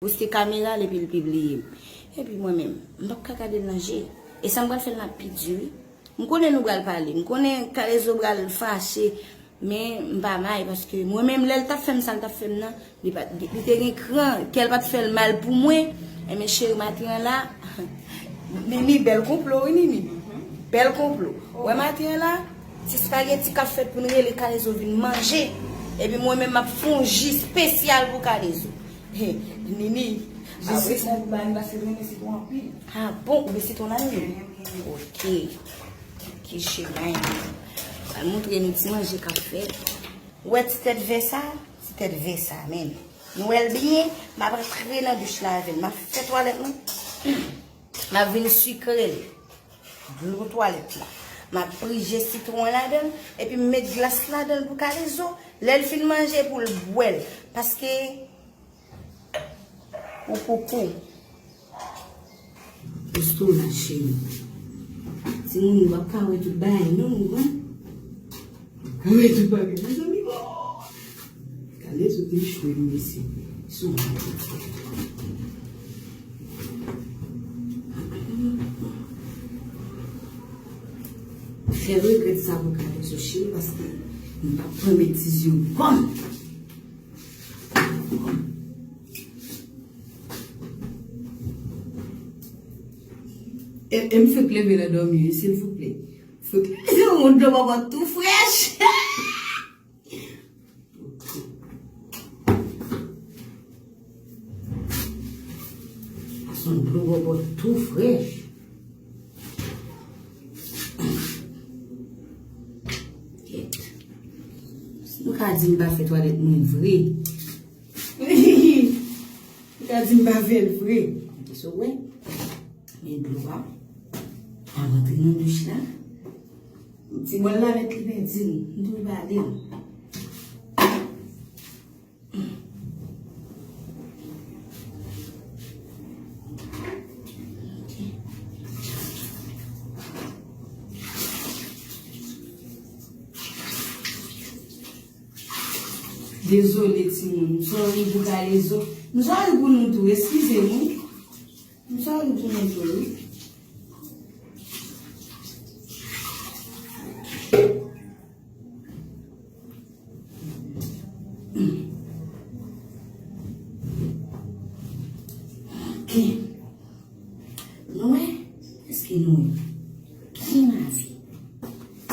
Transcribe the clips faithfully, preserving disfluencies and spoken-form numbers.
Teste kamera l epi l pibliye m. Epi mwen menm, m p ap ka gade l nan je. E sa m pral fè l, m ap pi di wi. M konnen nou pral pale. M konnen Kalezo pral fache. Men m pa may paske mwen menm lè l t ap fè m sa l t ap fè m nan, li pa, li te gen kran, kè l pa t fè l mal pou mwen. Enben cheri, maten an la, Nini, bèl konplo wi Nini. Bèl konplo. Wè maten an la, ti spageti k ap fèt pou n rele Kalezo vin manje. Epi mwen menm m ap fè yon ji espesyal pou Kalezo. He, Nini, je suis... Sa pou ba nou paske renmen sitwon anpil. Ah bon, ou gen sitwon la Nini? Ok. Ki chemay. Al montre nou ti manje k ap fèt. Ou wè ti tèt vè sa? Ti tèt vè sa menm. Nou wè l byen? M ap rantre nan douch la avè l. M ap fè twalèt mwen. M ap vin sikre l. Dlo twalèt la. M ap prije sitwon ladan l. Epi m met glas ladan l pou Kalezo. Lè l fin manje pou l bwè l. Paske Ou koukou. Estomak cheri. Timoun, ou p ap ka wè tout bagay non, ou konprann? Ou p ap ka wè tout bagay. Mezanmi, bon! Kalezo te chwe li mesye. Sou mwen. Fè regrèt sa pou Kalezo cheri, paske m p ap pran betiz yo kòm. E, e m fèk leve nan dòmi wi, silvouplè. Fèk leve yon dlo bòbòt tou frèch. Sa se yon dlo bòbòt tou frèch. Kèt. Si nou ka di m pa fè twalèt mwen vre. Ou ka di m pa fè l vre. Kisa w wè? Men dlo a. Al rantre nan douch la. Ti bòl la mèt li pèdi l. M tou pale l. Dezole timoun, m sorry pou Kalezo. M sorry pou nou tou, eskize m wi. M sorry pou nou tou wi. Ok. Nou wè? Èske nou wè? Ki mavi?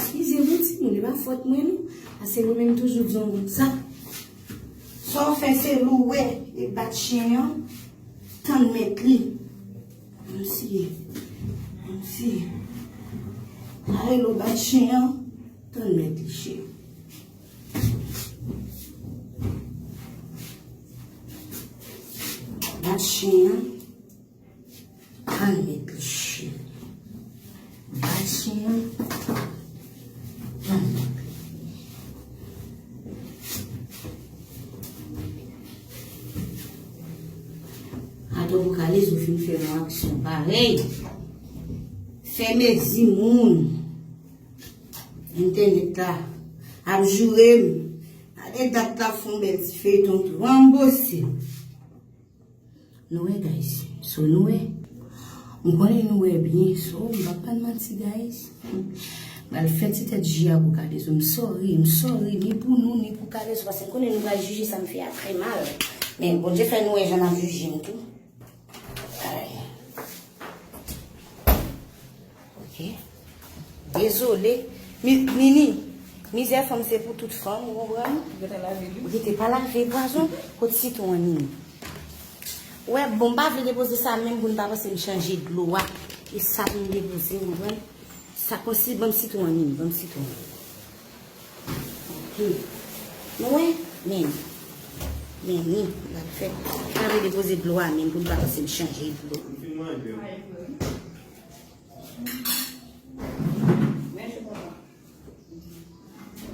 Eskize mwen timoun, e pa fòt mwen non. Paske mwen menm toujou di yon bout sa. Sa w fè se louwe e bat chen an, tann mèt li. Ann siye. Ann siye. Kalezo bat chen an, tann mèt li cheri. Bat chen an. Al met li cheri. Bay chen an. Al met li. Atò pou Kalezo fin fè yon aksyon parèy. Fè mezi moun. Entènèt la ap joure m. Gade dat la fè yon bèl ti feyton tou. Ranbose. Nou wè, guys. So, nou wè. M konnen nou wè byen. So, m p ap ban n manti, guys. M pral fè ti tèt ji a pou Kalezo. M sorry, m sorry. Ni pou nou, ni pou Kalezo. Paske m konnen nou pral jije sa m fè a trè mal. Men Bondye fè nou wè jan n ap jije m tou. Ay. Ok. Dezole. Mi-, Nini, mizè fanm se pou tout fanm, ou konprann? Ou gentan lave li? Ou gentan pa lave pwazon? Kot sitwon an, Nini? Wè, bon, m pa vle depoze sa menm pou n pa panse m chanje dlo a. E sa pou m depoze, ou konprann? Sa konsi, ban m sitwon an, Nini, ban m sitwon an. Ok. Nou wè? Men. Men ni, l ap fè. Pa vle depoze dlo a menm pou n pa panse m chanje dlo.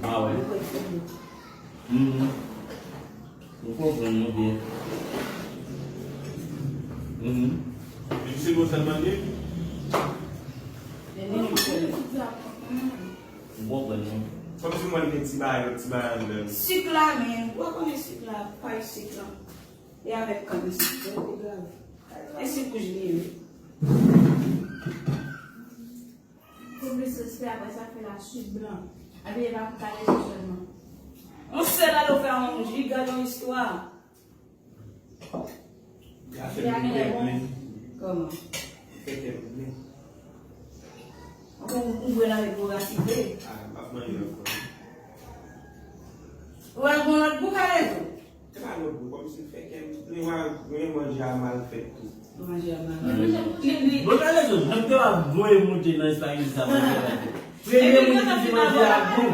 Ah wè. Mhm. M konprann nou byen. Mhm. Li se nou sèlman li? M konprann nou. Kòmsi mwen gen ti bagay, lòt ti bagay anndan l. Sik la, men. Ou pa konnen sik la, pay sik la. E avèk kan isi, se egal. E si wouj li ye, wi. Pou plis respè, apre sa, fè la swit blan. Epi e pa pou kale je sèlman. On sèl alo fè yon jiga yon istwa. Li a fè m ble. Kòman? Li fè kè m ble. Ou, ou vre la, ou rasize. Ah, m ap manje ankò. Ou al gon lòt bou, Kalezo? Se pa lòt bou, kòmsi l fè kè m ble, mwen manje a mal fèt tou. Manje a mal fèt. Bon, Kalezo, jan m te w ap voye monte nan espageti sa, manje a mal fèt. Premye moun ki di manje a gou.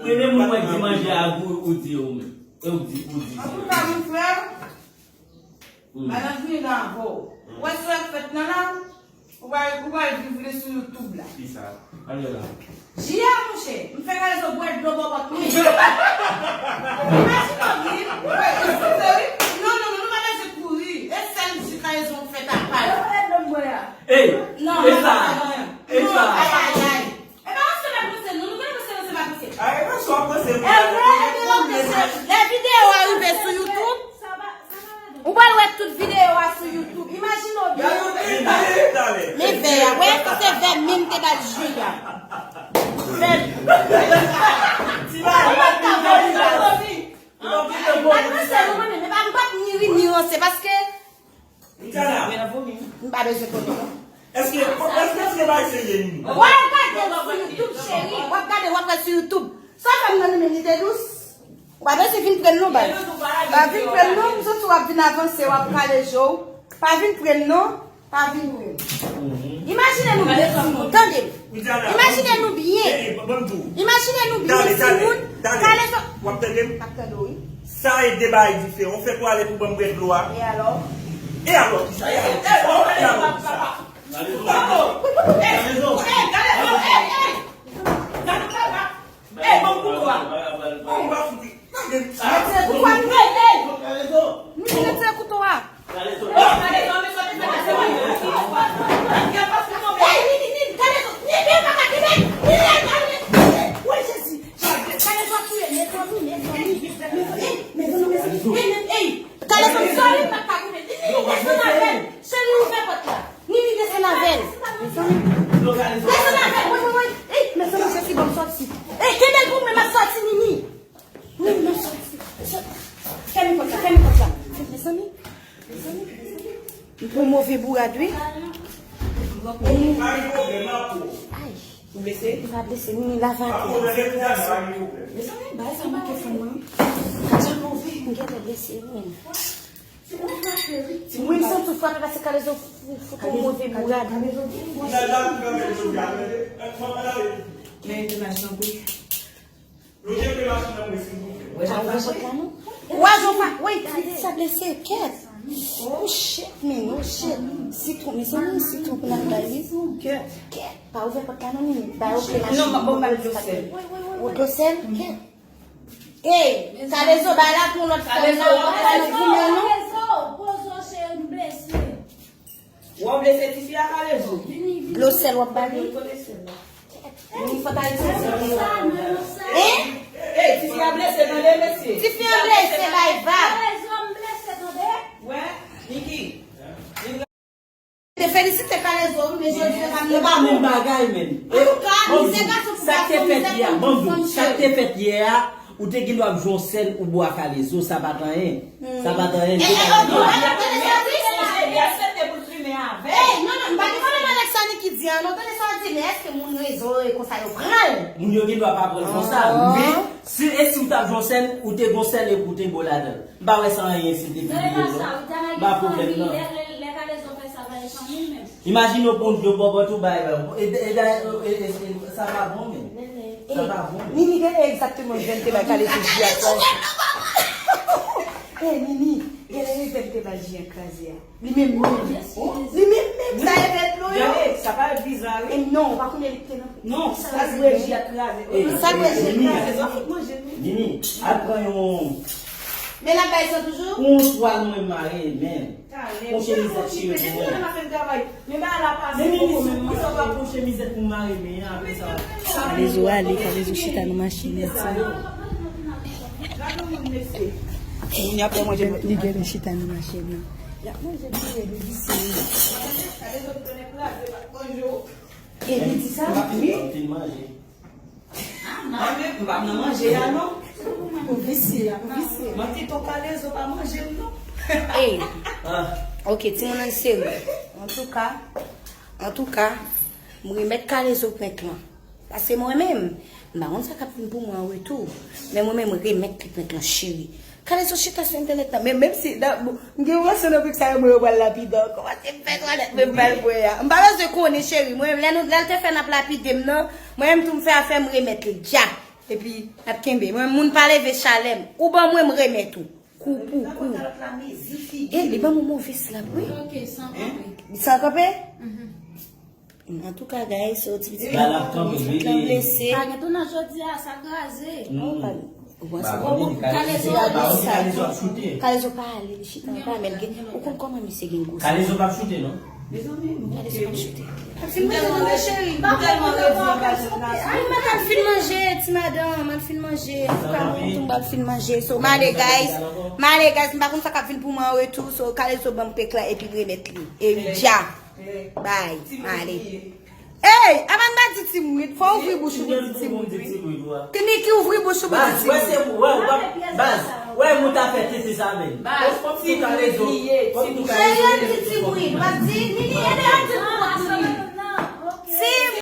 Premye moun mwen di manje a gou, ou di ou menm. E ou di, ou di. Antouka, mon frè, madanm vini nan avè w. Ou wè sa k fèt nan la? Ou pral, ou pral viv li sou YouTube la. Kisa? Ale la. Jia, monchè, m fè Kalezo bwè dlo bòbòt mwen. Imajine w vin, wè, eskize wi. Non, non, non, nou pa bezwen kouri. E sèl ji Kalezo fè ta pal. Ey, non, e sa, e sa. Ayayay. E pa yon sèl ap panse, non, nou pa panse, non, se pa panse. Ay, e pa sa w ap panse. E vre, e vre, lè videyo a rive sou YouTube, ou pral wè tout videyo a sou YouTube. Imajine w byen. Men vè a, wè, se vè menm te ba l ji a. Vè. Ti bagay. Ou pa ka vòlè. M pa panse, non, mwen menm, e pa, m pa ni ri ni ranse, paske M pa bezwen konnen, non. Èske, èske, èske se bagay serye, Nini? W ap gade l sou YouTube, cheri. W ap gade, w ap gade sou YouTube. Sa fè m nan li menm, li te dous. Ou pa bezwen vin pran l non, baz. Pa vin pran l non, m santi w ap vin avanse, w ap kale je w. Pa vin pran l non, pa vin pran l. Imajine nou byen, timoun, tande m. Imajine nou byen. Imajine nou byen, timoun. Kale je w. W ap tande m? M ap tande w, wi. Sa e de bagay diferan. Ou fè twalèt ou ban m bwè dlo a. E alò? E alò kisa? E alò kisa? E alò kisa? Retire kouto a. Retire kouto a. Nini, retire kouto a. Ey, Nini, Nini, Kalezo, Nini, pa ka kenbe, Nini, Nini, Nini. Woy, Jezi. Kalezo ap touye, mezanmi, mezanmi, mezanmi, mezanmi, mezanmi, ey, Kalezo, sòri, m pa ka kenbe. Nini, desann avè l. Cheri, ouvè pòt la. Nini, desann avè l. Desann avè l, woy, woy, woy. Ey, mezanmi, Jezi, ban m sòti. Ey, kenbe l pou mwen, m ap sòti, Nini. Nini, m ap sòti. Fèmen pòt la, fèmen pòt la. Mezanmi, mezanmi, mezanmi. M pran move bourad, wi. Ay. Ou blese? M pa blese, Nini, lave atè. Mezanmi, bagay sa manke fè mwen. Sa move. M gentan blese, wi. Wi, m santi w frape paske Kalezo fout ou move bourad. Men entenasyonn, wi. Lonje pye machin nan mwen, silvouplè. Ou wè jan w fè? Ou wè jan w fè? Wi, sa blese, kèt. Oh shit, man, oh shit. Sitwon, mezanmi, sitwon pou n al bay li. Kèt. Kèt. Pa ouvè pòt la non, Nini. Bay ou pye machin. Non, m ap ba w dlo sèl. Ou dlo sèl? Kèt. Ey, Kalezo, bay la pou lòt fanm nan, lòt fanm nan goumen nou. Kalezo, poze w, cheri, m blese. Ou blese tifi a, Kalezo? Dlo sèl w ap ba li? Vini, fò ta itilize dlo a. Hein? Ey, tifi a blese, tande, mesye. Tifi a blese, bay vag. Kalezo, m blese, tande. Wè, Niki. Te felisite Kalezo, wi, men jodi se pa menm bagay. E pa menm bagay, menm. Antouka, mizè gason pou gason, mizè fanm pou fanm, cheri. Sa k te fèt yè a, ou te gen dwa ap jwe yon sèn ou bo a Kalezo, sa pa t anyen. Sa pa t anyen. Ey, ey, ey, ey, tande sa w di? Ey, non, non, m pa gen pwoblèm avèk sa Niki di a, non, tande sa w di, men èske moun rezon yo e konsa yo pran l? Moun yo gen dwa pa pran l konsa, men si, e si w t ap jwe yon sèn, ou te gon sèn epi w te bo ladan l. M pa wè sa anyen si te videyo non. M pa pwoblèm nan. Lè, lè, lè Kalezo fè sa, pale fanmi l menm. Imajine w pran yon bòbòt ou bay, e, e, e, sa pa bon menm. Sa pa bon menm. Nini, gade egzakteman jan l te bay Kalezo ji a kraze. Ey, Nini, gade jan l te bay ji a kraze a. Li menm menm. Li menm menm, sa e vèt dlo yo. Gade, sa pa biza, wi. E non, ou pa konnen li te nan. Non, sa l bwè ji a kraze. Sa l bwè ji a kraze. Nini, al pran yon Men l ap bay san toujou? Yon twal mwen mare, men. Yon chemizèt chire pou mwen. Men, men, men, men, sa w pa pran chemizèt pou mare, men, apre sa. Kalezo ale, Kalezo chita nan machin li, ti. Kounye a pou manje. Li genlè chita nan machin nan. L ap manje byen, li visye. E li di sa? Wi. Mwen menm, m pa nan manje a non. Ou visye, ou visye. Mwen te ton kalezo pa manje m non. Ey. Ok, timoun, ann serye. Antouka, antouka, m remèt kalezo prank lan. Paske mwen menm, m pa konn sa k ap vin pou mwen an retou. Men mwen menm, remèt li prank lan, cheri. Kalezo chita sou entènèt lan. Men menm si, m gen yon relasyon nan prank sa yo, mwen yo pral lapide ankò. Paske m fè twalèt, men m pral bwè a. M pa bezwen konnen, cheri. Mwen, lè nou, lè l te fè n ap lapide m nan, mwen menm tou m fè afè m remèt li dja. Epi, n ap kenbe. Mwen, moun pa leve chalè m. Ou ban mwen, m remèt ou. Kou pou kou. E, li ban mwen move slap, wi. Ok, san kanpe. San kanpe? Antouka, guys, so ti pitit la, ti pitit la blese. Pa gen tounaj jodi a, sa kraze. Non, pa. Ou panse? Kalezo a blese. Kalezo pa ale, li chita anba, men l gen, ou konn kòman misye gen gwo. Kalezo p ap choute, non? Kalezo p ap choute. Ap fin manje non, cheri. M tèlman redi anba jèn gason. Ay, mwen t ap fin manje, ti madanm, mwen t fin manje. Antouka, mwen tou, m ap fin manje. So, m ale, guys. M ale, guys, m pa konn sa k ap vin pou mwen an retou. So, Kalezo ban m prank la epi m remèt li. E wi, dja. Bay, m ale. Ey, avan n pa di ti mwit, fò ouvri bouch ou pou di ti mwit, wi. Niki, ouvri bouch ou pou di ti mwit. Baz, wè, se, wè, wè, baz, wè, mwen ta fè tete sa menm. Baz, fòk ti mwit li ye, ti mwit. Cheri, di ti mwit, w ap di, Nini, ede a di nou pou ti mwit. Ti